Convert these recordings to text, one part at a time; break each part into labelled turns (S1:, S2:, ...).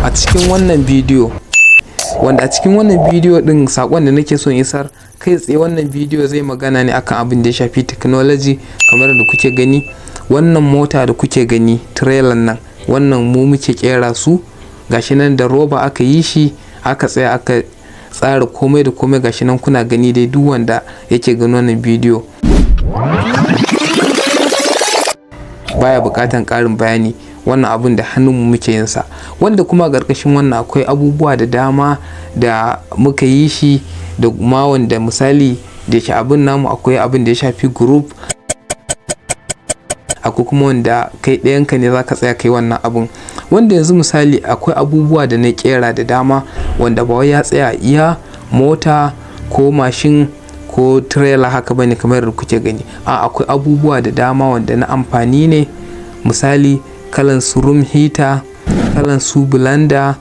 S1: A cikin wannan bidiyo, wanda a cikin wannan bidiyo din sakon da nake son isar kai tsaye, wannan bidiyo zai magana ne akan abin da ya shafi technology. Kamar da kuke gani, wannan mota da kuke gani, trailer nan, wannan mu muke kera su. Gashi nan da roba aka yi shi, aka tsaya aka tsara komai da komai. Gashi nan kuna gani dai, duk wanda yake gani wannan bidiyo baya bukatan karin bayani. Wannan abun da hannunmu muke yin sa, wanda kuma a ƙarƙashin wannan akwai abubuwa da dama da muka yi shi, da ma wanda misali da yake abin namu akwai abin da ya shafi group, akwai kuma wanda kai ɗayanka ne zaka tsaya kai wannan abun. Wanda yanzu misali akwai abubuwa da na kera da dama, wanda ba wai ya tsaya iya mota ko mashin ko trailer haka bane kamar da kuke gani. A akwai abubuwa da dama wanda na amfani ne, misali kalan su room heater, kalan su blender,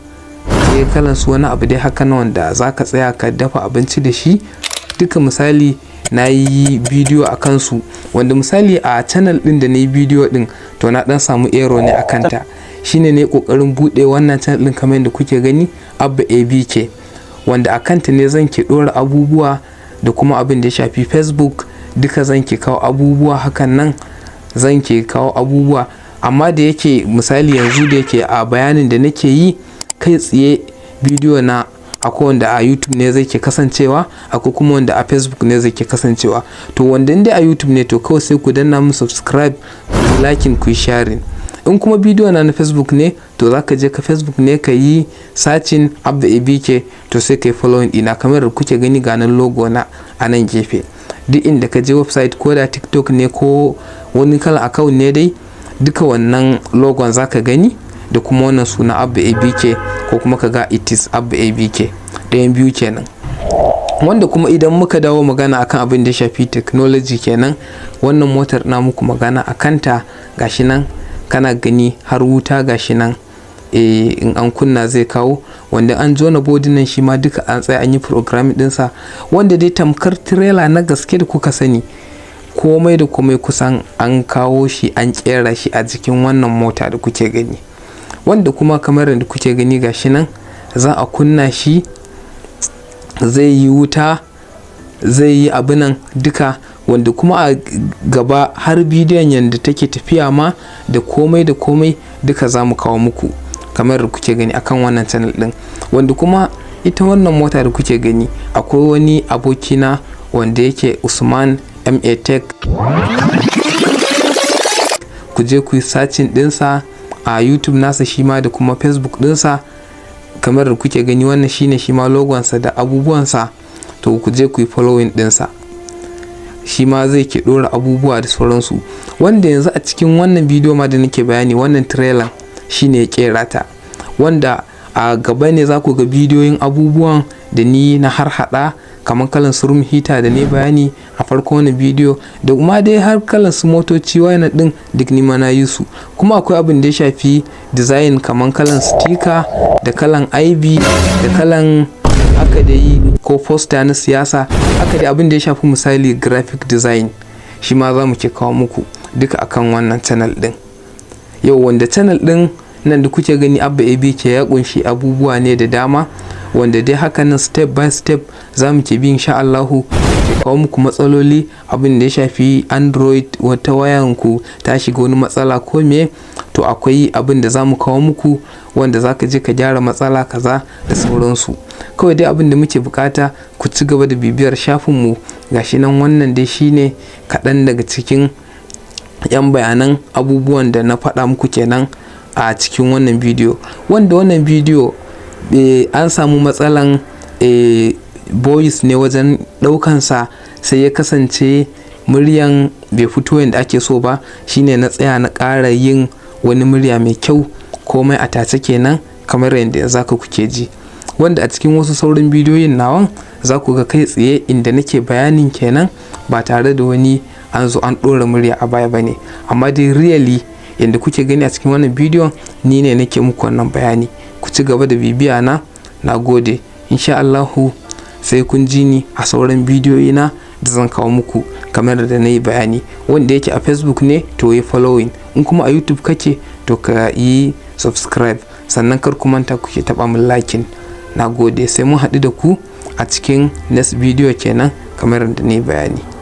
S1: sai kalan su wani abu dai haka na wanda zaka tsaya ka dafa abinci da shi. Duka misali na yi bidiyo a kansu, wanda misali a channel din da na yi bidiyo din, to na dan samu error ne a kanta. Shine ne kokarin bude wannan channel din kamar yadda kuke gani, Abba ABK, wanda a kanta ne zan ke dora abubuwa, da kuma abin da ya shafi Facebook duka zan ke kawo abubuwa. Hakan nan zan ke kawo abubuwa. Amma da yake misali yanzu da yake a bayanin da nake yi kai tsaye, bidiyo na akwai wanda a YouTube ne zai ke kasancewa, akwai kuma wanda a Facebook ne zai ke kasancewa. To wanda inda a YouTube ne, to kawai sai ku danna mu subscribe, ku yi liking, ku yi sharing. In kuma bidiyo na na Facebook ne, to zaka je ka Facebook ne ka yi searching Abba ABK, to sai ka yi following dina. Kamar da kuke gani, ga nan logo na a nan gefe. Duk inda ka je website, ko da TikTok ne ko wani kalan account ne dai, duka wannan logon zaka gani da kuma wannan suna Abba ABK, ko kuma ka ga "It is Abba ABK", ɗayan biyu kenan. Wanda kuma idan muka dawo magana akan abin da ya shafi technology kenan, wannan motar na muku magana a kanta, gashi nan kana gani, har wuta gashi nan in an kunna zai kawo, wanda an jona body nan shi ma duka an tsaya an yi programming dinsa, wanda dai tamkar trailer na gaske da kuka sani, komai da komai kusan an kawo shi, an kera shi a jikin wannan mota da kuke gani. Wanda kuma kamar da kuke gani, gashi nan za a kunna shi, zai yi wuta, zai yi abinan duka. Wanda kuma a gaba har bidiyon yadda take tafiya ma da komai da komai duka za mu kawo muku kamar da kuke gani akan wannan channel din. Wanda kuma ita wannan mota da kuke gani, akwai wani abokina wanda yake Usman MA Tech. Ku je ku yi searching dinsa a YouTube nasa shi ma da kuma Facebook dinsa. Kamar da kuke gani, wannan shine shi ma logonsa da abubuwansa. To ku je ku yi following dinsa, shi ma zai ke dora abubuwa da sauransu. Wanda yanzu a cikin wannan bidiyo ma da nake bayani, wannan trailer shine ya kera ta, wanda a gaba ne za ku ga bidiyoyin abubuwan da ni na har hada, kamar kalan su room heater da ne bayani a farko wannan bidiyo, da kuma dai har kalan su motoci wayan din duk ni ma na yi su. Kuma akwai abin da ya shafi design, kamar kalan sticker da kalan IV da kalan haka da yi ko poster na siyasa haka dai, abin da ya shafi misali graphic design, shi ma za mu ke kawo muku duka akan wannan channel din yau. Wanda channel din nan da kuke gani, Abba ABK, ya kunshi abubuwa ne da dama, wanda dai hakanan step by step za mu ke bi, insha Allahu, ke kawo muku matsaloli abin da ya shafi Android. Wata wayan ku ta shiga wani matsala ko me, to akwai abin da za mu kawo muku wanda za ka je ka gyara matsala kaza da sauransu. Kawai dai abin da muke bukata, ku ci gaba da bibiyar shafinmu. Gashi nan, wannan dai shine kaɗan daga cikin 'yan bayanan abubuwan da na faɗa muku kenan a cikin wannan bidiyo. Wanda wannan bidiyo an samu matsalan voice ne wajen ɗaukansa, sai ya kasance muryan bai fito yadda ake so ba. Shine na tsaya na ƙara yin wani murya mai kyau, komai a tace kenan kamar yadda yanzu haka kuke ji. Wanda a cikin wasu sauran bidiyoyin nawan za ku ga kai tsaye inda nake bayanin kenan, ba tare da wani an zo an ɗora murya a baya ba ne. Amma dai really yadda kuke gani a cikin wannan bidiyon, ni ne nake muku wannan bayani. Ku ci gaba da bibiya na. Na gode. Insha Allahu sai kun ji ni a sauran bidiyoyi na da zan kawo muku. Kamar da na yi bayani, wanda yake a Facebook ne, to yi following. In kuma a YouTube kake, to ka yi subscribe. Sannan kar ku manta kuke taɓa min liking. Na gode, sai mun haɗu da ku a cikin next video kenan, kamar yadda ne bayani.